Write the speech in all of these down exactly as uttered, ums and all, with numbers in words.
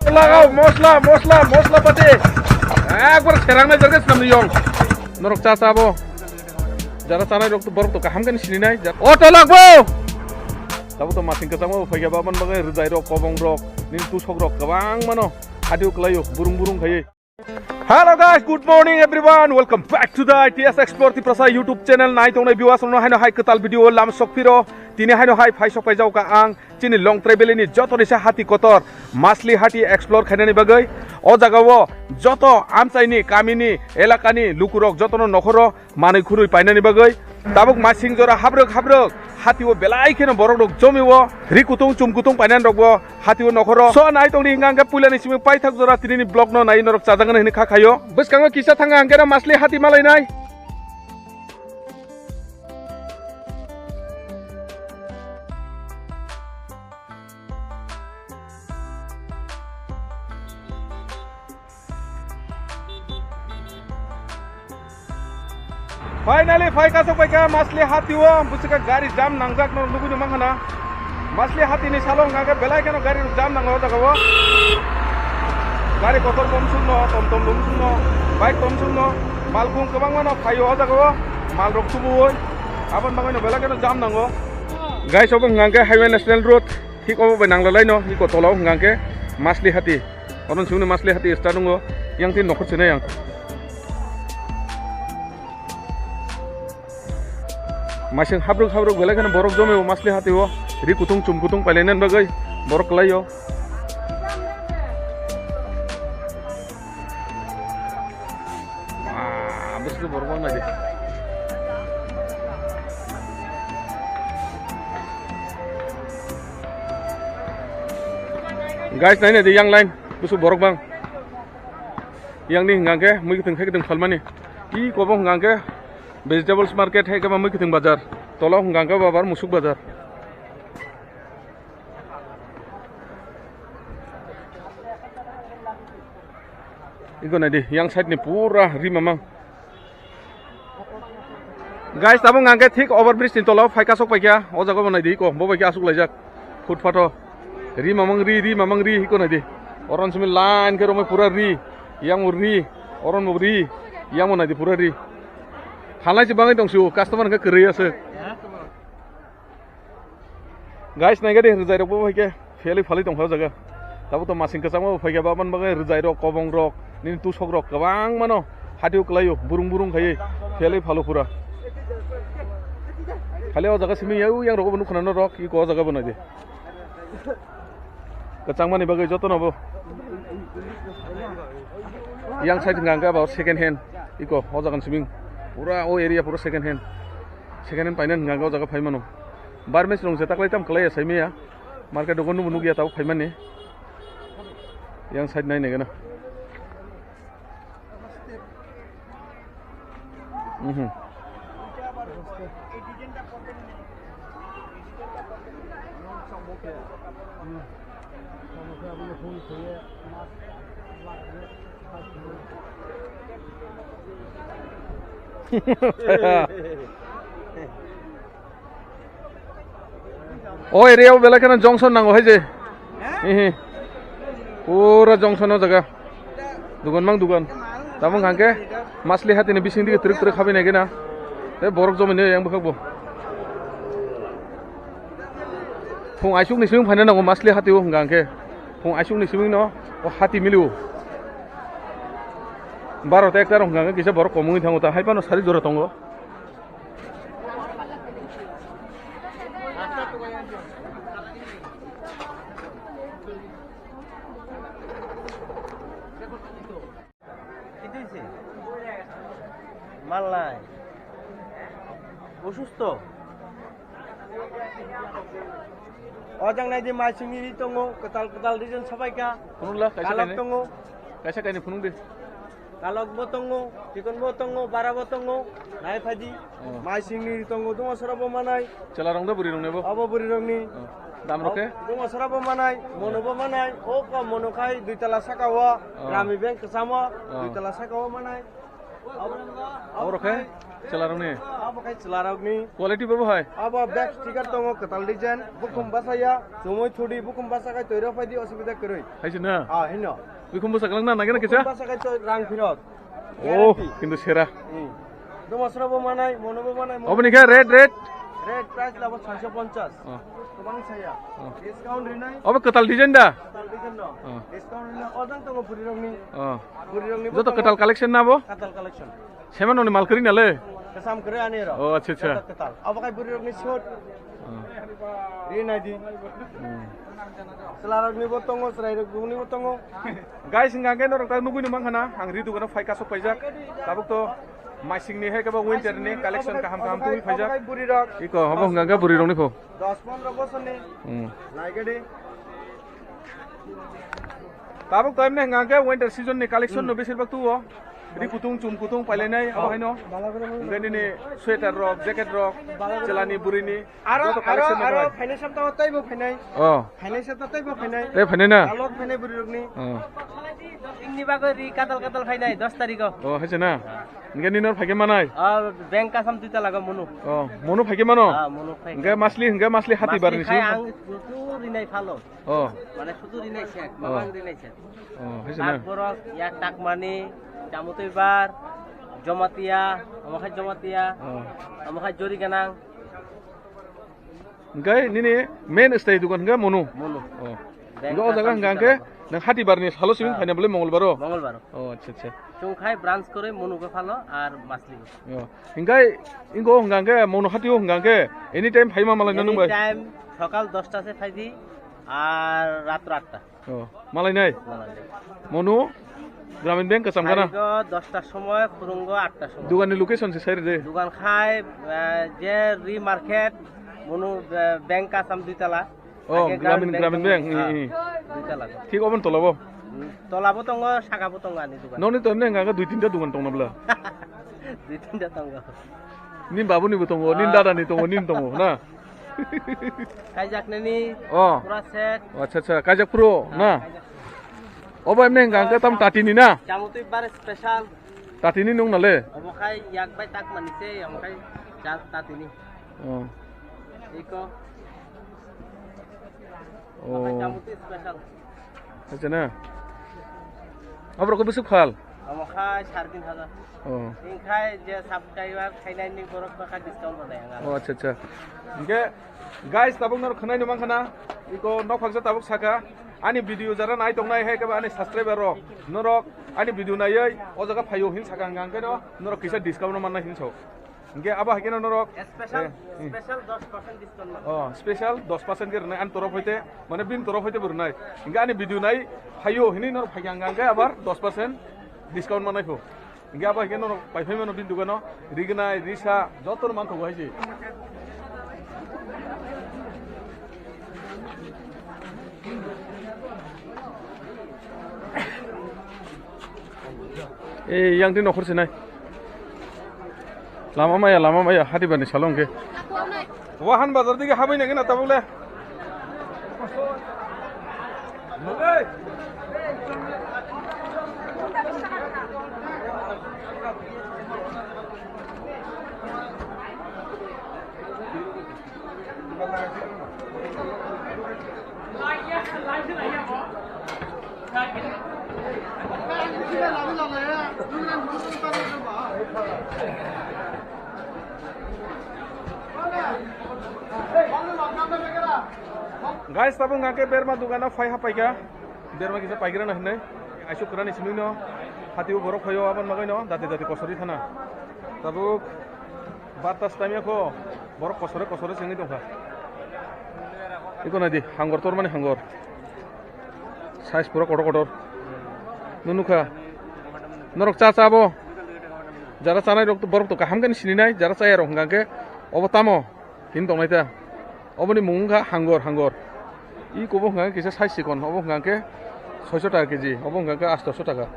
Lagao, mosla, mosla, mosla pati. Ekbar serang nai jarga sinam ni yong. Norok cha cha bo. Jara chanai rok to borok to kaham khe ni sini nai. Jar-, o tolak bo. Tabo to masing kwchangma bo phaikha ba, aboni bagwi rwjai rok, kobong rok, nini tusok rok kwbang mano. Hadi uklaio, burung burung khaiwi. Hello guys, good morning everyone. Welcome back to the I T S Explore Tiprasa YouTube channel. Nai tongnai viewers rokno haino hai kwtal video lam sok phiro. Tini haino hai phai sok paijao ka ang chini Longtrai Valley ni joto ni sa hati kotor Masli hati explore khainani bagwi. O jaga o joto amchaini, kamini, elakani lukurok jotono nokhoro manwi khurwi painani bagwi tabuk masing jora habrwk habrwk hatio belai kheno borok rok jomio ri kutung chum kutung painani rokbo hatio nokhoro. So nai tongdi hingka hingke puilani simi paithak jora tinini vlog no nai norok chajaknai hini kha khaio. Bwskango kisa thanga hingke no Masli hati malainai. Finally, phai kasok paikha Masli hatio, bwswkha gari jam nangjak, norok nugui nung mankha na. Masli hatini salo hwnka khe belai kheno gari jam nango o jaga o. Gari kotor bomsukno, tom tom bomsukno, bike tomsukno, malkhung kwbangmano phaio o jaga o, malrok tubuwi, aboni bagwino belai kheno jam nango. Guys, obo hwnka khe Highway National Road, thik obo bai nanglalai no, iko tolao hwnka khe Masli hati. Oron sungni Masli hati start wngo, yang tin nokhor sinai ang. Masing habruk habruk belai kheno borok jomio Masli hatio ri kutung chum kutung pailainani bagwi borok kwlaio. Ah, bwswk borok bang naidi. Guys, naina di yang line bwswk borok bang. Yang ni hwnka khe mui kwthwng khe kwthwng phalmani. I kobo hwnka khe vegetables market hai khe ba mui kwthwng bazar. Tolo hwnka khe ba bar musuk bazar. Iko naidi, yang side ni pura ri mamang. Guys, tabuk hwnka khe thik over bridge ni tolo phai kasok paikha, o jaga bo naidi iko, bo bai khe asuk laijak, footpath o. Ri mamang ri, ri mamang ri, iko naidi. Oron simi line khe romwi pura ri, yang bo ri, oron bo ri, yang bo naidi pura ri. Halai se bangwi tong sio, customer hwnka kwrwi aswk. Guys, naikha de, rwjai rok bo phaikhe, phelwi phalwi tongkha o jaga. Tabuk to masing kwchangma bo phaikha, ba man bagwi rwjai rok, kobong rok, nini tusok rok kwbang mano. Hatio kwlaio, burung burung khaiwi, phelwi phalo pura. Khali o jaga simi yau yang rogo bo nukha na norok, iko o jaga bo naidi. Kwchangmani bagwi jotono bo. Yang side hwnka hwnka ba second hand, iko o jaga ni simi. Pura o area pura second hand. Second hand painani hwnka hwnka o jaga phai mano. Barmes rong se taklai tam kwlai ya sai maya. Market dogo nubo nugya tabo phaimani. Yang side nai nai gana. Mhm. O area o belai kheno junction nango hai je. Ihi. Pura junction o jaga. Dugan mang dugan. Tabuk hwnkhe Masli hatini bising dige twrwk twrwk habwi nai gana. Tei borok jomoni yang bwkhak bo. Phung aisuk ni simi phaina nango Masli hatio hwnkha hwnkhe. Phung aisuk ni simi no o hati milio. Baro ta ekta rok hwnkha hwnkhe kisa borok komungwi thango ta hai phano sari jora tongo. Malai. Osusto. Ojang naidi maisingni ri tongo, kwtal kwtal rijin sabaikha. Phunukla, kaisa Kalok kainwi. Tongo. Kaisa kainwi phunuk di. Kalok bo tongo, chikon bo tongo, bara bo tongo, nai phaidi. Oh. Maisingni ri tongo, duma sora bo manai. Chwla rong da bwrwi rong nebo? Abo bwrwi rongni. Oh. Dam rok khe? Duma sora bo manai, mono bo manai, o ko mono khai dui tala saka o, oh. Rami bank kwcham o, oh. Dui tala saka o manai. Abo, abo rok khe? Chwlarokni? Abo khai chwlarokni. Quality bo hai? Abo bag sticker tongo, kwtal design, bukhum basa ya, chumui thudi, bukhum basa khai toiro phaidi, osubida kwrwi. Hai se na? Ah, hino. Bukhum basa kwlwng na nagena kisa? Bukhum basa khai to rang phirot. Oh, guarantee. Kintu sera. Hmm. Domasra bo manai, mono bo manai, mono. Oboni khe rate, rate? Rate price labo saiso ponchas. Oh. Kwbang saya. Oh. Discount rinai. Obo kwtal design da? Kwtal design no. Oh. Discount rinai. Ojang tongo bwrwi rokni. Oh. Bwrwi rokni bo joto tongo. Kwtal collection na bo? Kwtal collection. Semen oni mal kwrwi na le? Kwcham kwrwi ani ro. Oh, acha, acha. Joto kwtal. Abo khai bwrwi rokni suit. Oh. Rinai di. Hmm. Chwlarokni bo tongo, chwrairokni bo tongo. Guys, hingka khe norok ta nugui nung mankha na, ang ri dukano phai kasuk paijak. Tabuk to maising ni hai khe ba winter ni collection kaham kaham tubui phaijak. Iko, obo hingka khe bwrwi rokni pho. Dos pondro bosorni. Hmm. Naigadi. Tabuk to emne hingka khe winter season ni collection no besir bak tuo. Ri kutung, chum kutung pailainai, abo haino. Hingke nini sweater rok, jacket rok, chwlani, bwrwini, aro, joto collection aro, aro phainai saptao teibo phainai. Oh. Phainai saptao teibo phainai. Tei phainai na? Alok phainai bwrwirokni. Oh. Shopping ni bagwi ri kadal kadal phainai dos tarikh o. Oh, hai se na? Hingke nini nor phaikhe manai? Oh, bank kasam duita laga munu. Oh, munu phaikhe mano? Ah, munu phaikhe. Hingke masli, hingke masli hati barni si? Masli khai ang sudu rinai phalo. Oh. Mane sudu rinai se, oh, mamang rinai se. Oh, hai se na? Borok ya Takmani, Chamutui bar, Jomatia, omo khai Jomatia, oh, omo khai Jori Ganang. Hingke nini main stay dukan hingke munu? Munu. Oh. Hingke o jaga hingka hingke nang hati barni salo simi phaina bole Mongolbar o? Mongolbar o. Oh, acha, acha. Chwng khai branch kwrwi munu khe phalo ar masli khe. Oh. Hingke ingo hingka hingke munu hati o hingka hingke anytime phaima malai na nung bai? Anytime sokal dosta se phaidi ar ratro atta. Oh, malai nai? Malai nai. Monu, Gramin Bank kwcham gana? Phaigo dosta somoy, phurungo atta somoy. Dugan ni location se sai rwdi. Dugan khai, eh, je Ri Market, monu, eh, bank kasam dui tala. Oh, age Gramin, Gramin Gramin Bank, tongo. Hmm, hmm. Dui tala. Thik oboni tolabo? Hmm, tolabo tongo, sakabo tongo ani dugan. Noni to emne hingka dui tinta dugan tongna bla? Dui tinta tongo. Nin babuni bo tongo, nin dada ni tongo, nin tongo, na? Kaijak nini, oh, pura set. Acha, acha, kaijak pro, ah, na? Kaijak pro. Obo emne hingka hingke tam tati ni na? Chamutui bar special. Tati ni nung na le? Obo khai yak bai tak mani se, omo khai jak tati ni. Oh. Iko. Oh. Omo khai Chamutui special. Acha na. Oborok bwswk phal? Omo khai sare tin hajar. Oh. Ingkhai je subscriber khainai ni borok bwkha discount rwnai ang. Oh, acha, acha. Hingke guys, tabuk norok khwnai no mankha na, iko nok phaksa tabuk saka, ani video jara nai tongnai hai khe ani subscriber rok, norok ani video naiwi o jaga phaio hin saka hingka hingke no norok kisa discount no mannai hin so. Hingke abo hai khe no norok special, eh, hmm, special dos percent discount man. Oh, special dos percent khe rwnai ani torof hoite, mane bini torof hoite bo rwnai. Hingke ani video nai phaio hinwi norok phaikha hingka hingke abar dos percent discount mannai pho. Hingke abo hai khe norok pai phai mano bini dukano, rignai, risa, joto no manthogo hai se. Ei, yang twi nokhor sinai. Lama maya, lama maya, hati bani salong khe. Wahan bazar dige habai nangina tabuk le. Guys, tabuk hingke berma dukano phai hapaikha. Berma kisa paigrana hinwi. Aisuk kwrani simi no. Hati o borok phaio aboni bagwi no. Dati dati kosori thana. Tabuk barta stamya kho. Borok kosore kosore sengwi tongkha. Iko nai di, hangor tormani hangor. Size pura kotor kotor. Nung nukha. Norok cha cha bo. Jara chanai rok to, borok to kaham khe sininai, jara chaya rok hingka khe obo tamo hin tongnai ta. Oboni mung wngkha hangor, hangor. I kobo hingka khe kisa size chikon, obo hingka khe soiso taka keji, obo hingka khe astoso taka.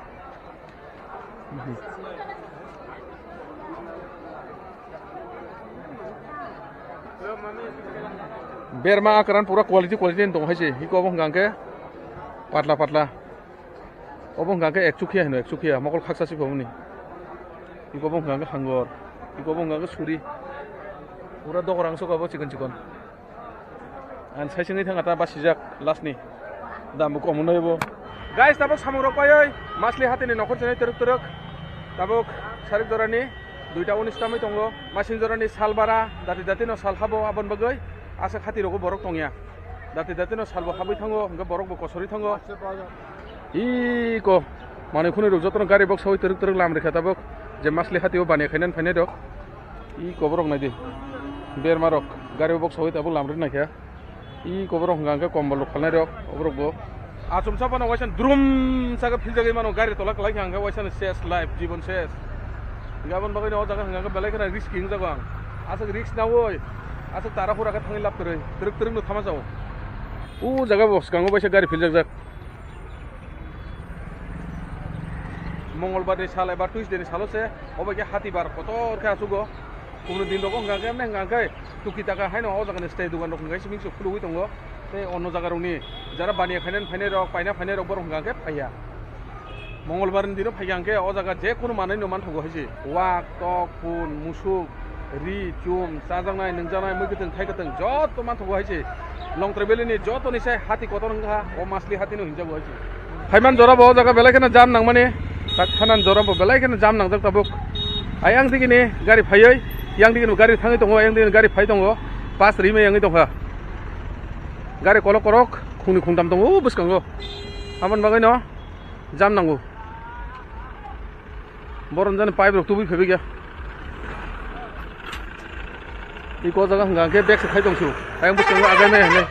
Berma akran pura quality quality ni tongo hai se. Iko obo hingka khe patla patla. Obo hingka khe ekchukhiya hino, ekchukhiya. Mokol khaksa se phamani. Iko obo hingka khe hangor. Gobo hwnka khe suri. Pura dokorang sokabo chikon chikon. Ang sai sengwi thangkha ta basijak last ni. Dam bo kom hwnwi bo. Guys, tabuk samung rok paioi, Masli hatini nokhor chenai twrwk twrwk. Tabuk sarik jorani duita unis tamwi tongo. Masing jorani sal bara, dati dati no sal habo abon bagwi. Aswk hati rogo borok tongya. Dati dati no sal bo habwi thango, hwnkhe borok bo kosori thango. Iko manwi khwnwi rok jotono gari boksawi twrwk twrwk lam rikha tabuk. Je Masli hatio baniya khainani phainai rok. Iko borok naidi. Berma rok gari boksawi tabuk lam rinaikha. Iko borok hwnka hwnkhe kombol rok phalnai rok, oborok bo. Achomsa phano waisa drum saka philjagwi mano gari tola kwlai kha hwnkhe waisa ses life, jibon ses. Hwnkhe aboni bagwi no o jaga hwnkha khe belai kheno risk hwnjago ang. Aswk risk naui, aswk tara hura khe thangwi lab kwrwi, twrwk twrwk no thama chao. O jaga bo swkango waisa gari philjak jak. Mongolbar ni sal eba Tuesday ni salo se, obo khe hati bar kotor khe achugo. Kumno din rogo hwnkha khe, hwnkha khe, tuki taka haino o jaga ni stay dugan rok hwnkha khe simi se khulugwi tongo. Tei ono jaga rok ni jara baniya khainani phainai rok, paina phainai rok borok hwnkha khe phaiya. Mongolbar ni dino phaikha hwnkhe o jaga je kunu manwi no manthogo hai se. Wak, tok, pun, musuk, ri, chum, chajaknai, nungjaknai, mui kwthwng, thai kwthwng joto manthogo hai se. Longtrai Valley ni joto ni sai hati kotor wngkha, o Masli hati no hinjago hai se. Phaiman jora bo o jaga belai kheno jam nangmani, tak thanan jora bo belai kheno jam nangjak tabuk. Ayang digi ni gari phaiwi, yang digi ni gari thangwi tongo, ayang digi ni gari phai tongo, pass rimwi yangwi tongkha. Gari kolok korok, khungni khungtam tongo, o bwskango. Aboni bagwi no jam nango. Boron jani pipe rok tubui phaibai khe. Iko jaga hwnka khe bag se khai tong su. Ayang bwskango agai nai hwnwi.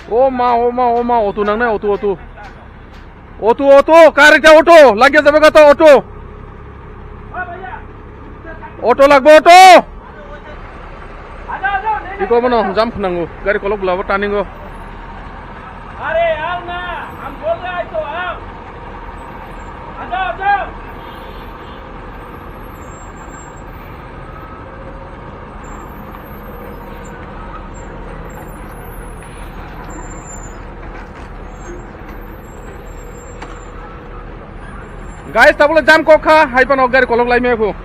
O ma, o ma, o ma, auto nangnai, auto, auto. Auto, auto, kar ekta auto, lagya jabe kata auto. Auto lagbo auto. Iko mano jam phnango, gari kolok bulabo turning o. Are, ang na, ang bol raha hai to, ang. Aja, aja. Guys, tabuk le jam kok kha, hai phano gari kolok lai maya phu.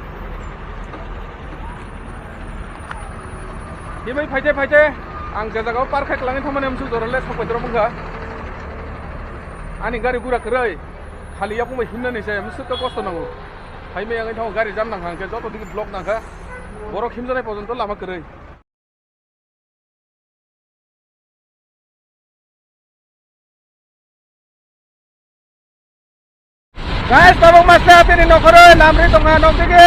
Himwi phaite phaite ang je jagao park khai kwlangwi thangmani amsuk jora le sok paitoro wngkha. Ani gari gura kwrwi, khali yapungbai himnani se amsuk khe kosto nango. Hai maya wngwi thango gari jam nangkha hwnkhe joto digi block nangkha. Borok himjaknai porjonto lama kwrwi. Guys, tabuk Masli hatini nokhoroi lamri tongkha nok digi.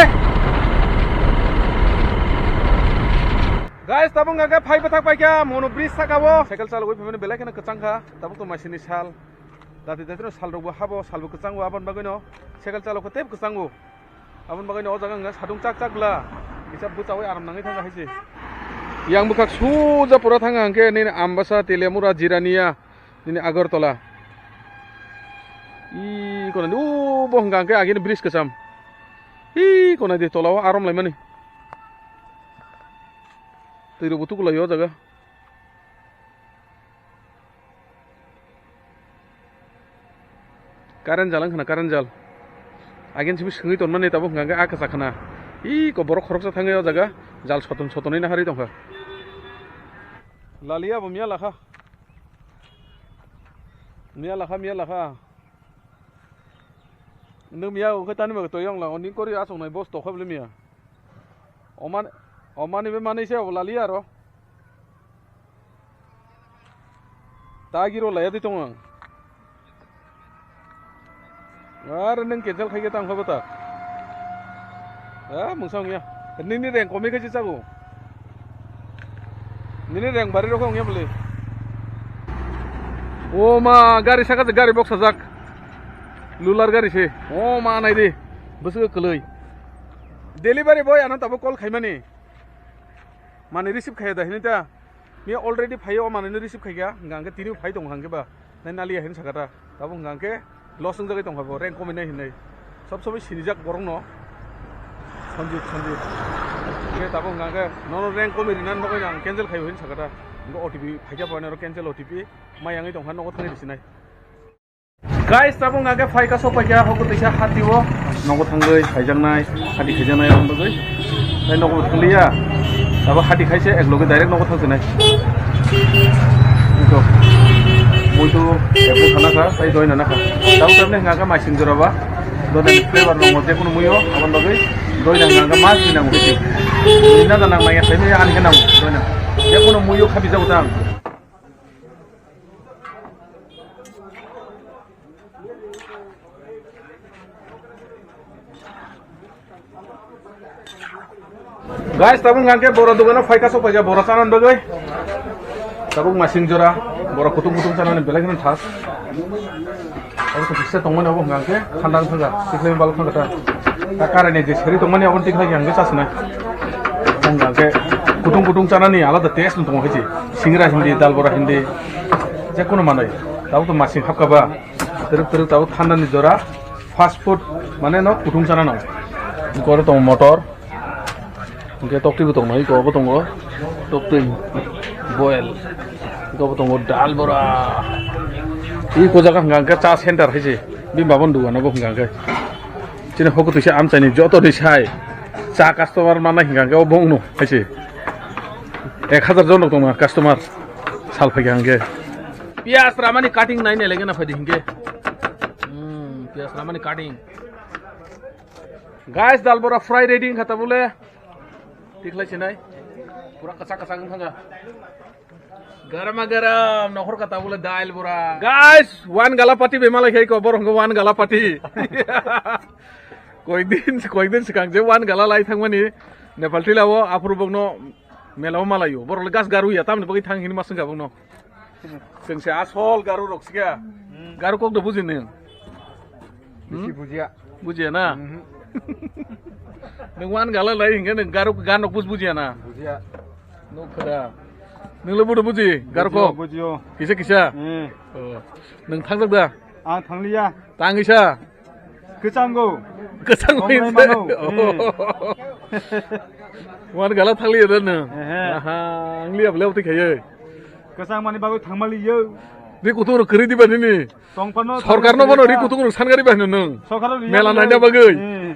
Guys, tabuk hwnkha khe phai bwthak paikha Monu bridge sakao. Cycle chalogwi phaimani belai kheno kwchangkha. Tabuk to masini sal. Dati dati no sal rokbo habo, salbo kwchango, aboni bagwino cycle chalokha tei kwchango. Aboni bagwino o jaga wngkha satung chak chak bwla. Kisa bwchaui aram nangwi thangkha hai se. Yang bwkhak suja pura thangkha hwnkhe nini Ambasa, Teliamura, Jirania, nini Agartala. Ih, kono ni, uh, bo hwnkha hwnkhe agini bridge kwcham. Ih, kono di tolao arom laimani. Twi rokbo tuku lai o jaga. Current jal wngkha na, current jal. Again simi swngwi tonmani tabuk hwnkha hwnkhe a kwchak khna. Ih, ko borok khoroksa thangwi o jaga jal soton sotonwi naharwi tongkha. Lalia bo miya lakha. Miya lakha, miya lakha. Nwng miya wngkhe tani bo toyong la, oni kori asongnai boss tokha bole miya. Oman, omani be manwi se obo lali aro. Tagiro laya di tongo ang. Are nwng cancel khaikhe tang kha bwta. Ha, mungsa wngya. Nini reng komwi khe chago. Nini reng bari rokhe wngya bwle. O ma, gari saka je gari boksajak. Lular gari se. O ma, nai di. Bwswk kwlwi. Delivery boy ano tabuk call khaimani. Mani receive khaiya da hinui ta. Miya already phaiyo, o manui no receive khaikha. Hwnkha hwnkhe tini phai tongo hwnkhe ba. Nai naliya hinui sakha ta. Tabuk hwnkha hwnkhe loss wngjagwi tongkha bo, rank komwi nai hinui. Sob somoi sinijak borok no. Sanjit, Sanjit. Hwnkhe tabuk hwnkha khe nono rank komwi rinani bagwi ang cancel khai hwn sakha da. Hwnkhe O T P phaikha phainai oro cancel O T P mai yangwi tongkha nogo thangwi risinai. Guys, tabuk hwnkha khe phaikha sok phaikha hoko teisa hati o nogo thangwi phaijaknai hati khaijaknai aboni bagwi. Tei nogo thanglia tabuk hati khaise ek loge direct nogo thangsinai. Ito. Muitu epre sana kha tei doi nana kha. Tabuk tabne hwnkha khe maising jora ba. Dodai flavor rok mo jekono muio aboni bagwi doi nang nang ma si nang uti. Ina da nang maya sai me ani ke nang doi nang. Jekono muio khabi jau tang. Guys, tabuk hwnkha khe bora dogano phaikha sok phaikha bora chanan bagwi. Tabuk masing jora bora kutung kutung chanani belai kheno thas. Abo to kisa tongmani abo hwnkha khe thandang thangkha, tikhlai balok thangkha ta. Ta karai ni je seri tongmani abo tikhlai hwnkha khe chasnai. Hwnkha khe kutung kutung chanani alada taste no tongo hai se. Singra hindi, dal bora hindi, je kono manwi. Tabuk to masing hapkha ba. Twrwk twrwk tabuk thandani jora. Fast food mane no kutung chana no. Eko aro tongo motor. Hwnkhe toktwi bo tongo, eko bo tongo. Toktwi boil. Eko bo tongo dal bora. Eko jaga hwnkha hwnkhe cha center hai se. Bini baboni dogano bo hwnkha hwnkhe. Chini hoko twisa amchaini joto ni sai. Cha customer manna hwnkha hwnkhe obo wngno hai se. Ek hazar jon rok tongma customer. Sal phaikha hwnkhe. Piyas ramani cutting nai nai lengena phaidi hwnkhe. Hmm, piyas ramani cutting. Guys, dal bora fry ready wngkha tabule. Tikhlai sinai. Pura kwchak kwchak wngkha. Garama garam nokhor kha tabule dal bora. Guys, one gala party be malai khai ko borok hwnkhe one gala party. Koikdin koikdin swkang je one gala lai thangmani Nepal thilao aphuru bokno mela o malaio. Borok le gas garu ya tamni bagwi thang hini masung gabung no. Chwng se asol garu rok sika. Hmm. Garu kok do buji nung? Bisi Hmm? Bujiya. Bujiya na? Mhm. Nung wan gala lai hinga nung garu gan rok bus bujiya na? Bujiya. Nuk khada. Nung le budu buji? Garu kok? Bujiyo, bujiyo. Kisa kisa? Hmm. Oh. Nung thangjak da? Ang thangliya. Tangisa? Kwchango. Kwchango Tongmai hinse. Mano. Oh. Hmm. Wan gala thangli ya dan. Ehe. Aha, angli ya beliau tik hai. Kwchang mani bagwi thangmali yo. Ri kutung ro kri di bani ni. Tongphano Sorkar no thangmali bono ri ya. Kutung ro sangari bani nung. Sorkar ro ri Mela ya. Naina bagwi. Hmm.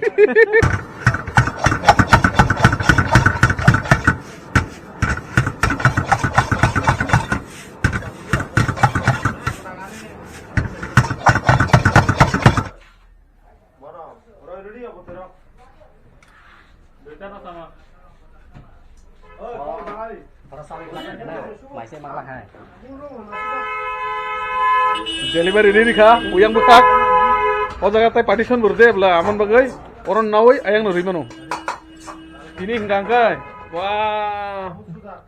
Delivery ready kha, uyang bwkhak. O jaga tai partition bo rwjak bwla, amon bagwi oro nawi ayang no rwi mano. Tini hwnkha hwnkhe, wah,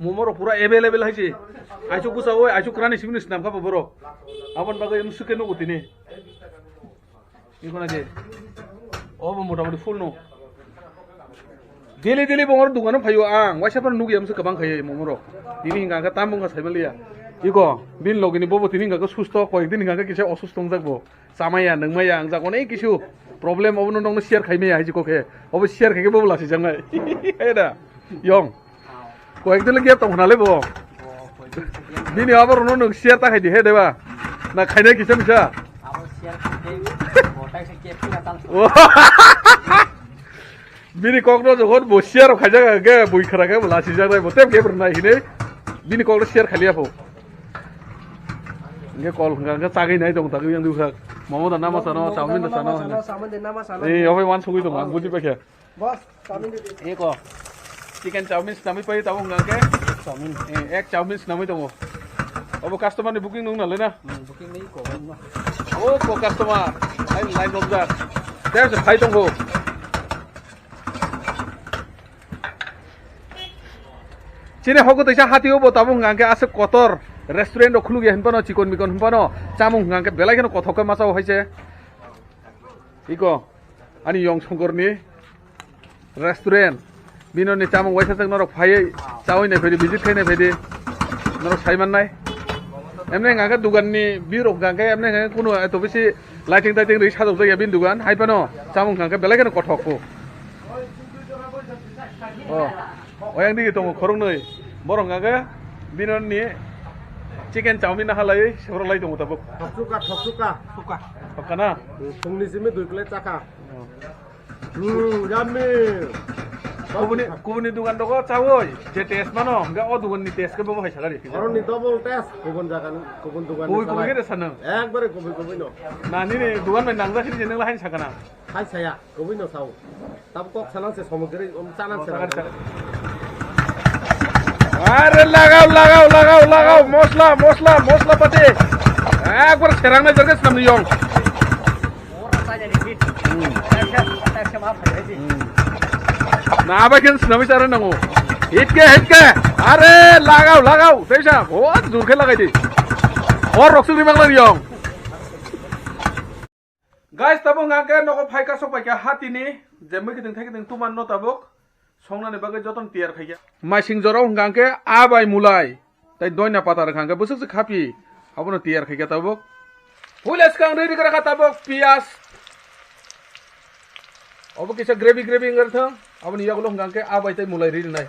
momo rok pura available hai se. Aichuk bwsa oi, aichuk kwrani simi no swnam kha bo borok. Aboni bagwi emswk khe nugo tini. Iko na je. Obo motamoti full no. Daily daily bo oro dukano phaio ang. Waisa phano nukya masa kwbang khaiwi momo rok. Tini hwnkha khe tamo wngkha saimaliya. Iko bini logini bobo tini hwnkha khe susto, koyek din hwnkha khe kisa osusto wngjak bo. Chamaya, nungmaya, wngjak onek kisu problem obono nokno share khaimaya hai se kok he. Obo share khaikhe bobo lasijaknai. Hai da. Yong. Koyekdin le gap tong khna le bo. Bini abo rwno nwng share ta khai di he deba. Na khainai kisa misa. Abo share khai de, bo tai se gap khna tal. Oh. Bini kok no jokhon bo share khaijak ge bui khra khe bo lasi jak nai bo tep gap rwnai hinui. Bini kok no share khaliya pho. Nge kol hwnkha hwnkhe chagwi nai tong tagwi yang dukha. Momo da nama sano, chowmin da sano. Chowmin da nama sano. Eh, obai wan sugwi tong ang buji paikha. Boss, chowmin de. Eko. Chicken chowmin swnamwi pai tabuk hwnkha khe? Chowmin. Eh, ek chowmin swnamwi tongo. Obo customer ni booking nung nalai na? Hmm, booking ni ko, no. O ko customer. Ai line nokjak. Tei se phai tongo. Chini hogo teisa hati obo tabuk hwnkha khe aswk kotor restaurant rok khuluk ya hinphano chikon mikon hinphano chamung hwnkha khe belai kheno kothok khe masa o hai se. Iko. Ani Yong Songkorni restaurant. Bini ni chamung waisa chwng norok phaiwi chawi nai phaidi, visit khai nai phaidi. Norok sai mannai. Emne hwnkha khe dugan ni birok hwnkha khe emne hwnkha khe kunu eto bisi lighting taiting rwi sajok jak ya bini dugan. Hai phano chamung hwnkha khe belai kheno kothok kho. Oh, oyang digi tongo khoroknwi. Borok hwnkha khe binoni chicken chowmin na halaiwi sebrok lai tongo tabuk. Thoksuka, thoksuka. Suka. Thokka na? Hmm, phungni simi dui plate chakha. Oh. Hmm, yummy. Kubuni, kubuni dugan dogo chawi, je taste mano, hwnkhe o dugan ni taste khe bobo hai sakha di. Oroni double taste, kubun jagan, kubun dugan ni kubui, kubui salai. Khe de sanang. Ekbare kubui, kubui no. Na, nini dugan bai nangjak sini je nang la hain sakha na. Hai saya, kubui no sao. Tab kok sanang se somogri, um, chanang. Oh, serang. Are lagao, lagao, lagao, lagao, mosla, mosla, mosla pati. Ekbar serang na jerga senam ni yong. Hmm. Hmm. Na abai khen senam sara nango. Hitke, hitke. Are lagao, lagao. Teisa, oh, jur khe lagai di. Hor rok sugri mang lang yong. Guys, tabuk hwnkha khe nogo phaikha, sok phaikha hatini, je mui kiting thai kiting tuman no tabuk, songnani bagwi jotono tiyar khaikha. Maising jorao hwnkha khe a bai mulai, tei doina pata rwkha khe bwswk se khapi, abono tiyar khaikha tabuk. Puila swkang ri rwkha tabuk, piyas. Obo kisa gravy gravy wngkha thang, aboni yagulo hwnkha khe a bai tei mulai ri rwnai.